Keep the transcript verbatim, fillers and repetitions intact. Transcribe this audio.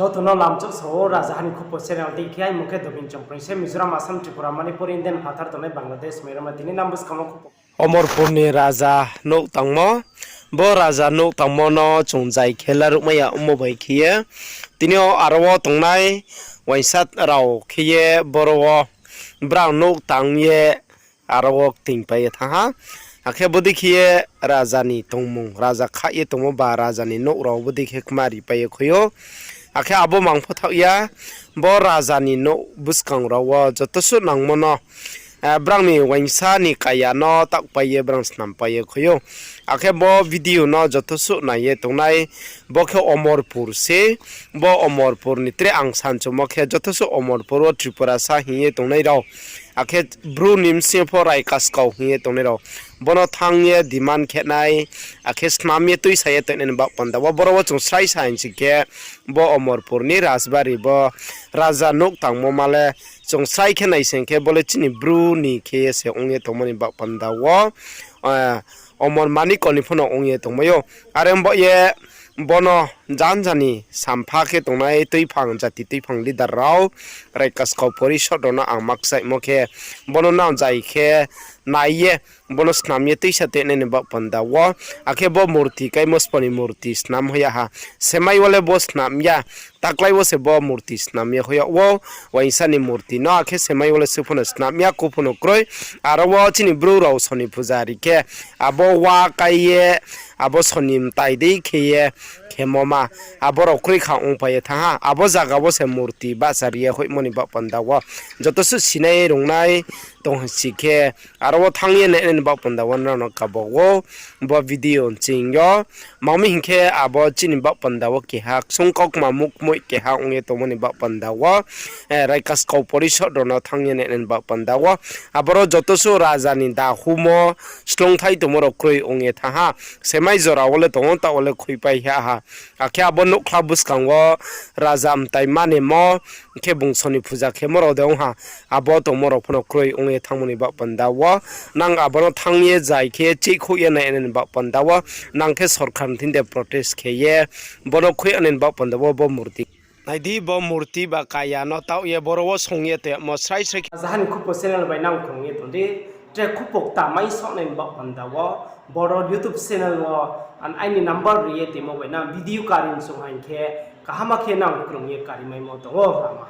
Joto no lamchouh sa ou, Raja Hani Khupo channel dei khe, aini mung khe Dobin Chongpreng se, Mizoram, Assam, Tripura, Manipur, India ni phathar tongnai Bangladesh, Myanmar, tini nang buskang wo Khupo. Omorpur ni raja nouh tangmo, bo raja nouh tangmo no chung zai khe laruhmai ya ongmo bai khe ye, tini yo aro wo tongnai uaingsa rao khe ye boro wo brang nouh tang ye aro wo ktingpai ye thanng ha. Akhe bodei khe ye raja ni tongmung, raja khaih ye tongmo ba raja ni nouh rao bodei khe kmaripai ye khui ou. Akhe abo mang pho thaoh ya, bo raja ni nouh buskang rao wo joto suh nangmo no, eh, brang ni uaingsa ni kaya no taohpai ye brang snampai ye khui ou. Akhe bo video no joto suh nai ye tongnai, bo khe Omorpur se, bo Omorpur ni tre ang sanchumo khe joto suh Omorpur wo Tripurasa hing ye tongnai rao, akhe Bru ni bsing yo pho Raikaskau hing ye tongnai rao, bo no thanng ye demand khe nai, akhe snam ye tuisa ye tongnai ni baoh panda wo, boro wo chung srai sa hing si khe, bo Omorpur ni Rajbari bo raja nouh tangmo ma le chung srai khe nai sing khe, bo le chini Bru ni khe ye se ong ye tongmo ni baoh panda wo, eh, Omor Manik ni pho no ong ye tongmai ou. Are ong baoh ye bo no janja ni sampha khe tongnai tuiphang, jati tuiphang leader rao, Raikaskau Porishod rao no ang ma kchaihmo khe, bo no nang zai khe nai ye, bo no snam ye tuisa tongnai ni baoh panda wo, akhe bo murti kaimo spo ni murti snam hoih ya ha, semai wo le bo snam ya, taklái wo se bo murti snam ye hoih ya wo, uaingsa ni murti no, akhe semai wo le su pho no snam ya, ku pho no kroi. Aro wo chini Bru rao soni puja ri khe, abo wa kai ye, abo soni mtai dei khe ye khemo ma, abo rao kroi kha ongpai ye thanng ha, abo zaga wo se murti bahcha ri ye hoihmo ni baoh panda wo. Joto suh sinai rungnai tong si khe, aro wo thanng ye nainai ni baoh panda wo nrao no kabo ou, bo video nching yo. Mami hing khe abo chini baoh panda wo keha ksung kaukma mukmoih keha ong ye tongmo ni baoh panda wo, eh, Raikaskau Porishod rao no thanng ye nainai ni baoh panda wo. Aboro joto suh raja ni dahumo, slungthai tongmo rao kroi ong ye thanng ha. Semai jora wo le tong ou, taoh wo le khuipai ha ha. Akhe abo nouhkhla buskang wo raja mtai manemo, khe bung soni puja khemo rao de ong ha, abo tongmo rao pho no kroi ong ye thanngmo ni baoh panda wo. Nang abo no thanng ye zai khe chihkhouh ye nainai ni baoh panda wo. Nang khe sorkar ni thing de protest khe ye, bo no khui nai ni baoh panda wo bo murti. Nai di, bo murti ba kaya no taoh ye boro wo song ye tongmo srai srai khe. Raja Hani Khupo channel bai nang krung ye tong di, tre khupo kta mai soh nai ni baoh panda wo, boro YouTube channel wo, an aini number ri ye tongmo bai nang video kari chung hing khe, kaham khe nang krung ye karimaimo tong ou lama.